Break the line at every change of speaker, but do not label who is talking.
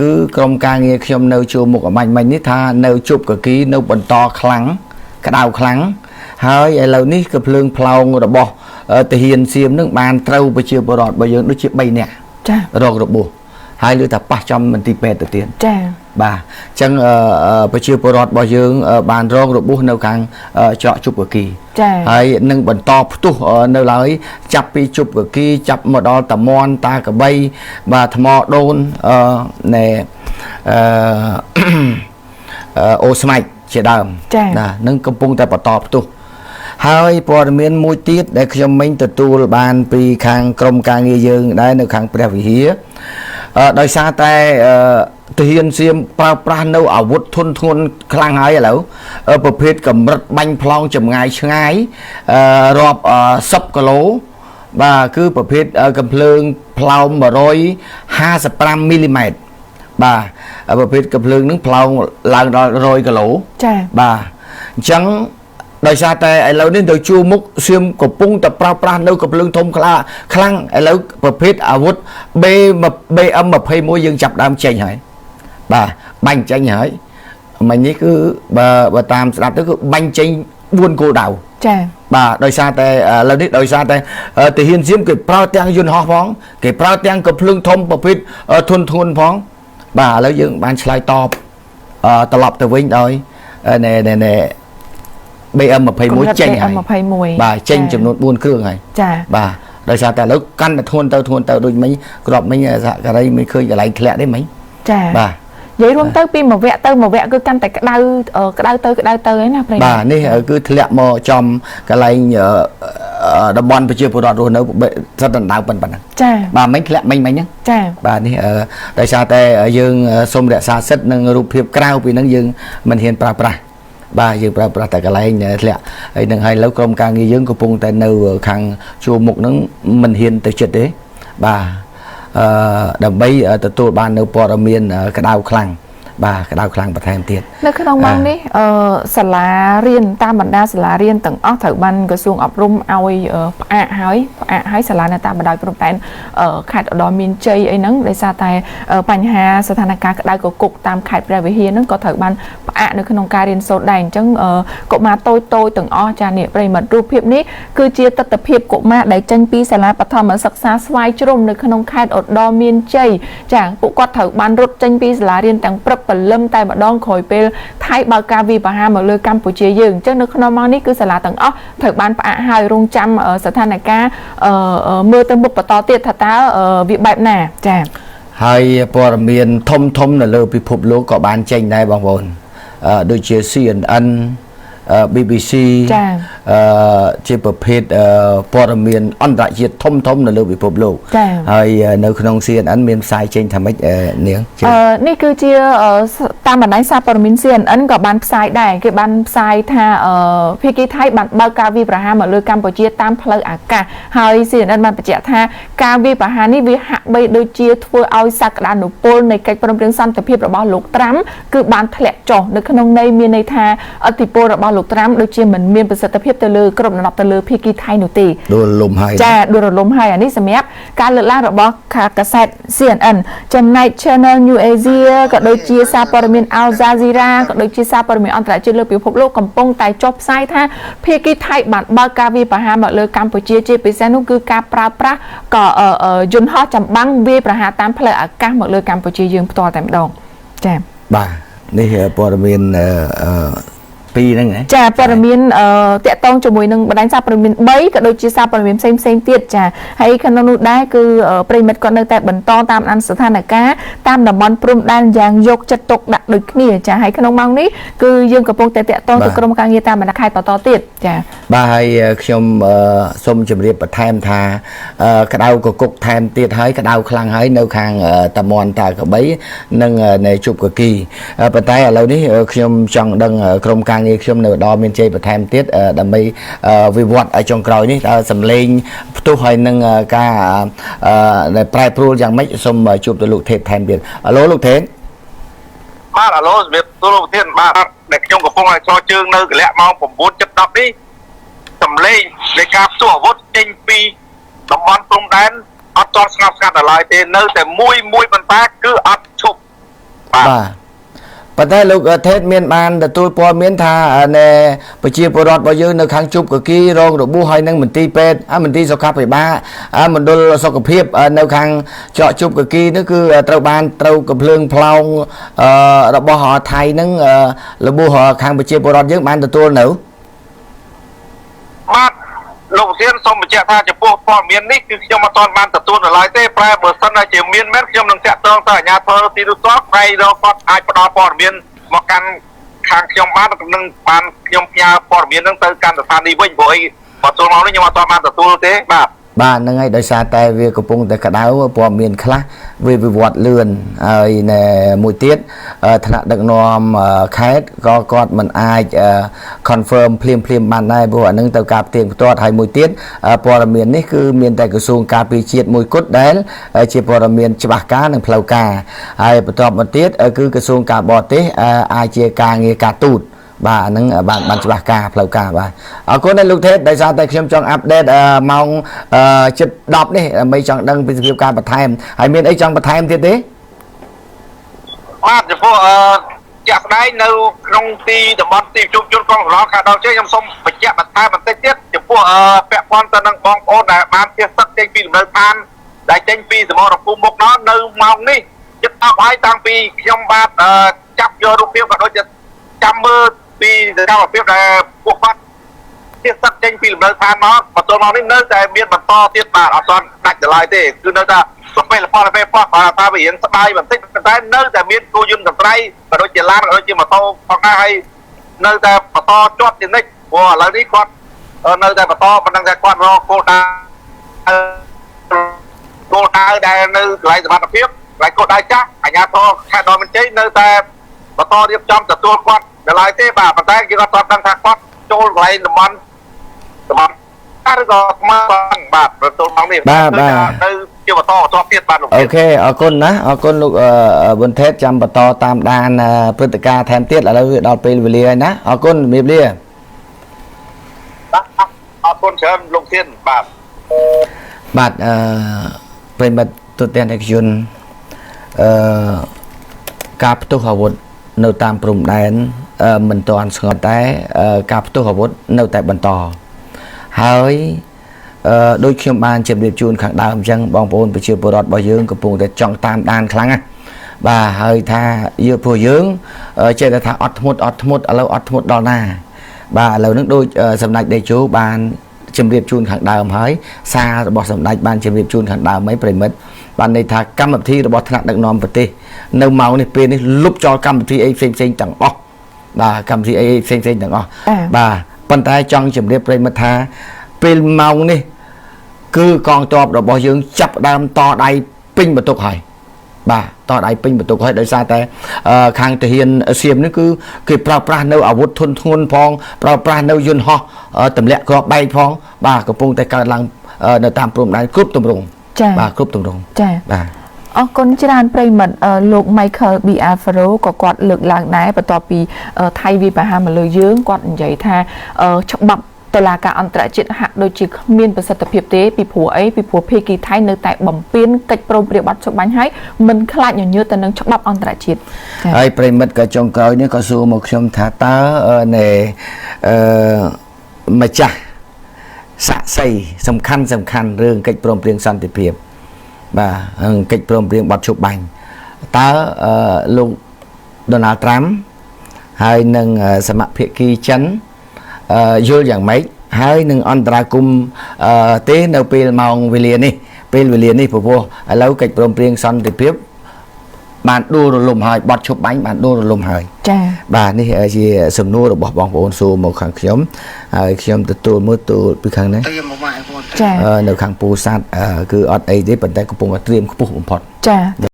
គឺក្រុមការងារខ្ញុំនៅជួរមុខអមាញ់មិញនេះថានៅជប់កគីនៅបន្តខ្លាំងក្តៅខ្លាំងហើយឥឡូវនេះគឺភ្លើងផ្លោងរបស់ទាហានសៀមនឹងបានត្រូវប្រជាពលរដ្ឋរបស់យើងដូចជា3នាក់
ចា
រងរបួសហើយលើតែប៉ះចំមន្ទីរពេទ្យទៅទៀត
ចា
បាទអញ្ចឹងប្រជាពលរដ្ឋរបស់យើងបានរងរបួសនៅខាងច្រកជប់កគី
ចា
ហើយនឹងបន្តផ្ទុះនៅឡើយចាប់ពីជប់កគីចាប់មកដល់តាមន់តាកបីបាទថ្មដូនអឺណែអឺ អូស្មាច់ជាដើមណានឹងកំពុងតែបន្តផ្ទុះហើយព័ត៌មានមួយទៀតដែលខ្ញុំមិញទទួលបានពីខាងក្រមការងារយើងដែរនៅខាងព្រះវិហារដោយសារតែទាហានសៀមប្រើប្រាស់នៅអាវុធធុនធ្ងន់ខ្លាំងហើយឥឡូវប្រភេទកម្រិតបាញ់ប្លង់ចម្ងាយឆ្ងាយរាប់10គីឡូបាទគឺប្រភេទកំភ្លើងផ្លោម155មីលីម៉ែត្របាទប្រភេទកំភ្លើងនឹងផ្លោងឡើងដល់100គីឡូ
ចា
បាទអញ្ចឹងដោយសារតែឥឡូវនេះទៅជួរមុខសៀមកំពុងតែប្រើប្រាស់នៅកំភ្លើងធំខ្លាខ្លាំងឥឡូវប្រភេទអាវុធ B BM 21យើងចាប់ដើមចេញហើយបាទបាញ់ចេញហើយមិញនេះគឺបើតាមស្ដាប់ទៅគឺបាញ់ចេញ4គោលដៅ
ចា
បាទដោយសារតែឥឡូវនេះដោយសារតែទាហានសៀមគេប្រើទាំងយន្តហោះផងគេប្រើទាំងកំភ្លើងធំប្រភេទធុនធ្ងន់ផងបាទឥឡូវយើងបានឆ្លើយតបត្រឡប់ទៅវិញដោយណែណែណែ BM 21ចេញហើយ
21
បាទចេញចំនួន4គ្រឿងហើយ
ចា
បាទដោយសារតែឥឡូវកាន់តែធ្ងន់ទៅធ្ងន់ទៅដូចមិញក្របមិញសហការីមិនឃើញកន្លែងធ្លាក់ទេមិញ
ចា
បាទ
និយាយរួមទៅពីមួយវគ្គទៅមួយវគ្គគឺកាន់តែក្តៅក្តៅទៅក្តៅទៅឯណាប្រិយ
បាទនេះគឺធ្លាក់មកចំកន្លែងតំបន់ប្រជាពលរដ្ឋរស់នៅសិតដណ្ដៅប៉ុណ្ណឹង
ចា
បាទមិញធ្លាក់មិញមិញហ្នឹង
ចា
បាទនេះដោយសារតែយើងសូមរក្សាសិទ្ធិនិងរូបភាពក្រៅពីហ្នឹងយើងមិនហ៊ានប្រើប្រាស់បាទយើងប្រើប្រាស់តែកន្លែងធ្លាក់ហើយនឹងហើយឥឡូវក្រុមការងារយើងកំពុងតែនៅខាងជួរមុខហ្នឹងមិនហ៊ានទៅចិត្តទេបាទដើម្បីទទួលបាននៅព័ត៌មានក្តៅខ្លាំងបាទក្តៅខ្លាំងបន្ថែមទៀត
នៅក្នុងម៉ោងនេះសាលារៀនតាមបណ្ដាសាលារៀនទាំងអស់ត្រូវបានក្រសួងអប់រំឲ្យផ្អាកហើយផ្អាកហើយសាលានៅតាមបណ្ដោយព្រំដែនខេត្តឧត្តរមានជ័យអីហ្នឹងដោយសារតែបញ្ហាស្ថានភាពក្តៅកគុកតាមខេត្តព្រះវិហារហ្នឹងក៏ត្រូវបានផ្អាកនៅក្នុងការរៀនសូត្រដែរអញ្ចឹងកុមារតូចតូចទាំងអស់ចានេះប្រិយមិត្តរូបភាពនេះគឺជាទស្សនភាពកុមារដែលចេញពីសាលាបឋមសិក្សាស្វាយជ្រុំនៅក្នុងខេត្តឧត្តរមានជ័យចាពួកគាត់ត្រូវបានរត់ចេញពីសាលារៀនទាំងព្រឹកព្រលឹមតែម្ដងក្រោយពេលថៃបើកការវាយប្រហារមកលើកម្ពុជាយើងអញ្ចឹងនៅក្នុងម៉ោងនេះគឺសាលាទាំងអស់ត្រូវបានផ្អាកហើយរងចាំស្ថានភាពមើលទៅមុខបន្តទៀតថាតើវាបែបណាចា
ហើយព័ត៌មានធំធំនៅលើពិភពលោកក៏បានចេញដែរបងប្អូនដូចជា CNN BBC
ចា
ជាប្រភេទព័ត៌មានអន្តរជាតិធំធំនៅលើពិភពលោក
ចា
ហើយនៅក្នុង CNN មានផ្សាយចេញថាម៉េចនាង
នេះគឺជាតាមបណ្ដាញសារព័ត៌មាន CNN ក៏បានផ្សាយដែរគេបានផ្សាយថាភាគីថៃបានបើកការវាយប្រហារមកលើកម្ពុជាតាមផ្លូវអាកាសហើយ CNN បានបញ្ជាក់ថាការវាយប្រហារនេះវាហាក់បីដូចជាធ្វើឲ្យសក្តានុពលនៃកិច្ចព្រមព្រៀងសន្តិភាពរបស់លោកត្រាំគឺបានធ្លាក់ចុះនៅក្នុងន័យមានន័យថាឥទ្ធិពលរបស់លោកត្រាំដូចជាមិនមានប្រសិទ្ធភាពទៅលើគ្រប់ដណ្ដប់ទៅលើភាគីថៃនោះទេ
ដួលរលំហើយ
ចាដួលរលំហើយអានេះសម្រាប់ការលើកឡើងរបស់កាសែត CNN ចំណែក Channel New Asia ក៏ដូចជាសារព័ត៌មាន Al Jazeera ក៏ដូចជាសារព័ត៌មានអន្តរជាតិលើពិភពលោកកំពុងតែចុះផ្សាយថាភាគីថៃបានបើកការវាយប្រហារមកលើកម្ពុជាជាពិសេសនោះគឺការប្រើប្រាស់ក៏យន្តហោះចម្បាំងវាយប្រហារតាមផ្លូវអាកាសមកលើកម្ពុជាយើងផ្ទាល់តែម្ដងចា
បាទនេះព័ត៌មានពីរហ្នឹងហ៎
ចាព័ត៌មានតាក់ទងជាមួយនឹងបណ្ដាញសារព័ត៌មាន3ក៏ដូចជាសារព័ត៌មានផ្សេងផ្សេងទៀតចាហើយក្នុងនោះដែរគឺប្រិមិត្តគាត់នៅតែបន្តតាមដានស្ថានភាពតាមតំបន់ព្រំដែនយ៉ាងយកចិត្តទុកដាក់ដូចគ្នាចាហើយក្នុងម៉ោងនេះគឺយើងកំពុងតែតាក់ទងទៅក្រុមការងារតាមបណ្ដាខេត្តបន្តទៀតចា
បាទហើយខ្ញុំសូមជម្រាបបន្ថែមថាក្តៅកគុកថែមទៀតហើយក្តៅខ្លាំងហើយនៅខាងតាមន់តាកបីនិងនៅជប់កគីប៉ុន្តែឥឡូវនេះខ្ញុំចង់ដឹងក្រុមការងារខ្ញុំនៅដល់មានជ័យបន្ថែមទៀតដើម្បីវិវត្តឲ្យចុងក្រោយនេះតើសំឡេងផ្ទុះហើយនឹងការដែលប្រែប្រួលយ៉ាងម៉េចសូមជួបទៅលោកថេតថែមទៀតអាឡូលោកថេត
បាទអាឡូជំរាបសួរលោកប្រធានបាទដែលខ្ញុំកំពុងតែឈរជើងនៅកលៈម៉ោង9:10នេះសំឡេងនៃការផ្ទុះអាវុធចេញពីតំបន់ព្រំដែនអត់ទាន់ស្ងប់ស្ងាត់ដល់ឡើយទេនៅតែមួយមួយប៉ុន្តែគឺអត់ឈប់ បាទ
បាទប៉ុន្តែលោកថេតមានបានទទួលព័ត៌មានថាណែប្រជាពលរដ្ឋរបស់យើងនៅខាងជប់កគីរងរបួសហើយនឹងមន្ទីរពេទ្យមន្ទីរសុខាភិបាលមណ្ឌលសុខភាពនៅខាងច្រកជប់កគីនេះគឺត្រូវបានត្រូវកំភ្លើងផ្លោងរបស់ថៃនឹងរបួសខាងប្រជាពលរដ្ឋយើងបានទទួលនៅ
បាទលោកប្រធានសូមបញ្ជាក់ថាចំពោះព័ត៌មាននេះគឺខ្ញុំអត់ទាន់បានទទួលនៅឡើយទេប្រែបើសិនជាមានមែនខ្ញុំនឹងតាក់ទងទៅអាជ្ញាធរទីនោះផ្ទាល់ប្រែរកគាត់អាចផ្ដល់ព័ត៌មានមកកាន់ខាងខ្ញុំបាននឹងបានខ្ញុំផ្ញើព័ត៌មាននឹងទៅកាន់ស្ថានីយ៍វិញព្រោះអីបើទល់មកនេះខ្ញុំអត់ទាន់បានទទួលទេបាទ
បាទហ្នឹងហើយដោយសារតែវាកំពុងតែក្តៅព័ត៌មានខ្លះវាវិវត្តលឿនហើយមួយទៀតថ្នាក់ដឹកនាំខេត្តក៏គាត់មិនអាច confirm ភ្លាមភ្លាមបានដែរព្រោះអានឹងទៅការផ្ទៀងផ្ទាត់ហើយមួយទៀតព័ត៌មាននេះគឺមានតែក្រសួងការពារជាតិមួយគត់ដែលជាព័ត៌មានច្បាស់ការនិងផ្លូវការហើយបន្ទាប់មកទៀតគឺក្រសួងការបរទេសអាចជាការងារការទូតបាទអាហ្នឹងបានបានច្បាស់ការផ្លូវការបាទអរគុណដល់លោកថេតដោយសារតែខ្ញុំចង់update ម៉ោងជិត10នេះដើម្បីចង់ដឹងពីសភាពការបន្ថែមហើយមានអីចង់បន្ថែមទៀតទេ
បាទចំពោះអឺជាក់ស្ដែងនៅក្នុងទីតំបន់ទីប្រជុំជនកងកម្លាំងខេត្តដល់ជ័យខ្ញុំសូមបញ្ជាក់បន្ថែមបន្តិចទៀតចំពោះអឺពាក់ព័ន្ធទៅនឹងបងប្អូនដែលបានភៀសសឹកចេញពីលំនៅឋានដែលចេញពីសមរភូមិមុខដល់នៅម៉ោងនេះជិត10ហើយតាំងពីខ្ញុំបាទចាប់យករូបភាពក៏ដូចជាចាំមើលពីសកម្មភាពដែលពួកគាត់ភៀសសឹកចេញពីលំនៅឋានមកបន្ទាល់មកនេះនៅតែមានបន្តទៀតបាទអត់ទាន់ដាច់ដល់ឡើយទេគឺនៅតែប្រពេះលផលពេលប៉ោះគាត់ថាវារៀងស្ដាយបន្តិចប៉ុន្តែនៅតែមានគោយន្តកន្ត្រៃក៏ដូចជាឡានក៏ដូចជាម៉ូតូផងដែរហើយនៅតែបន្តជាប់ជានិច្ចព្រោះឥឡូវនេះគាត់នៅតែបន្តប៉ុណ្ណឹងតែគាត់រកគោលដៅគោលដៅដែលនៅកន្លែងសមត្ថភាពកន្លែងគោលដៅចាស់អាជ្ញាធរខេត្តឧត្តរមានជ័យនៅតែបន្តរៀបចំទទួលគាត់នៅឡើយទេបាទប៉ុន្តែយើងអត់ទាន់ដឹងថាគាត់ចូលកន្លែងតំបន់តំបន់ឬក៏ស្មើបាទប្រទល់មកនេះ
បាទបាទ
នៅជាបន្តបន្ទាប់ទៀតបាទលោក
OK អរគុណណាអរគុណលោកប៊ុនថេតចាំបន្តតាមដានព្រឹត្តិការណ៍ថែមទៀតឥឡូវវាដល់ពេលវេលាហើយណាអរគុណជំរាបលា
បាទអរគុណច្រើនលោកធានបាទ
បាទអឺប្រិមិត្តទូទាំងឯកជនអឺការផ្ទុះអាវុធនៅតាមព្រំដែនមិនទាន់ស្ងប់តែការផ្ទុះអាវុធនៅតែបន្តហើយអឺដូចខ្ញុំបានជម្រាបជូនខាងដើមអញ្ចឹងបងប្អូនប្រជាពលរដ្ឋរបស់យើងកំពុងតែចង់តាមដានខ្លាំងណាស់បាទហើយថាយើងព្រោះយើងចេះតែថាអត់ធ្មត់អត់ធ្មត់ឥឡូវអត់ធ្មត់ដល់ណាបាទឥឡូវហ្នឹងដូចសម្ដេចតេជោបានជម្រាបជូនខាងដើមហើយសាររបស់សម្ដេចបានជម្រាបជូនខាងដើមហើយប្រិមិត្តបានន័យថាកម្មវិធីរបស់ថ្នាក់ដឹកនាំប្រទេសនៅម៉ោងនេះពេលនេះលុបចោលកម្មវិធីអីផ្សេងផ្សេងទាំងអស់បាទកម្មវិធីអីផ្សេងផ្សេងទាំងអស់បាទប៉ុន្តែចង់ជម្រាបប្រិមិត្តថាពេលម៉ោងនេះគឺកងទ័ពរបស់យើងចាប់ដើមតដៃពេញបន្ទុកហើយបាទតដៃពេញបន្ទុកហើយដោយសារតែខាងទាហានសៀមនេះគឺគេប្រើប្រាស់នៅអាវុធធុនធ្ងន់ផងប្រើប្រាស់នៅយន្តហោះទម្លាក់គ្រាប់បែកផងបាទកំពុងតែកើតឡើងនៅតាមព្រំដែនគ្រប់ទម្រង់បាទគ្រប់ទម្រង់
ចា
បាទ
អរគុណច្រើនប្រិមិត្តលោក Michael B Alfaro ក៏គាត់លើកឡើងដែរបន្ទាប់ពីថៃវាយប្រហារមកលើយើងគាត់និយាយថាច្បាប់តុលាការអន្តរជាតិហាក់ដូចជាគ្មានប្រសិទ្ធភាពទេពីព្រោះអីពីព្រោះភាគីថៃនៅតែបំពេញកិច្ចព្រមព្រៀងបទច្បាញ់ហើយមិនខ្លាចញញើតទៅនឹងច្បាប់អន្តរជាតិ
ហើយប្រិមិត្តក៏ចុងក្រោយនេះក៏សួរមកខ្ញុំថាតើណែអឺម្ចាស់សាក់សីសំខាន់សំខាន់រឿងកិច្ចព្រមព្រៀងសន្តិភាពបាទកិច្ចព្រមព្រៀងបទឈប់បាញ់តើលោកដូណាល់ត្រាំហើយនឹងសមភាគីចិនយល់យ៉ាងម៉េចហើយនឹងអន្តរាគមទេនៅពេលម៉ោងវេលានេះពេលវេលានេះព្រោះឥឡូវកិច្ចព្រមព្រៀងសន្តិភាពបានដួលរលំហើយបត់ឈប់បាញ់បានដួលរលំហើយ
ចា៎
បាទនេះជាសំណួររបស់បងប្អូនសួរមកខាងខ្ញុំហើយខ្ញុំទទួលមើលទូពីខាងនេះ
ចា៎
នៅខាងពោធិ៍សាត់គឺអត់អីទេប៉ុន្តែកំពុងតែត្រៀមខ្ពស់បំផុត
ចា៎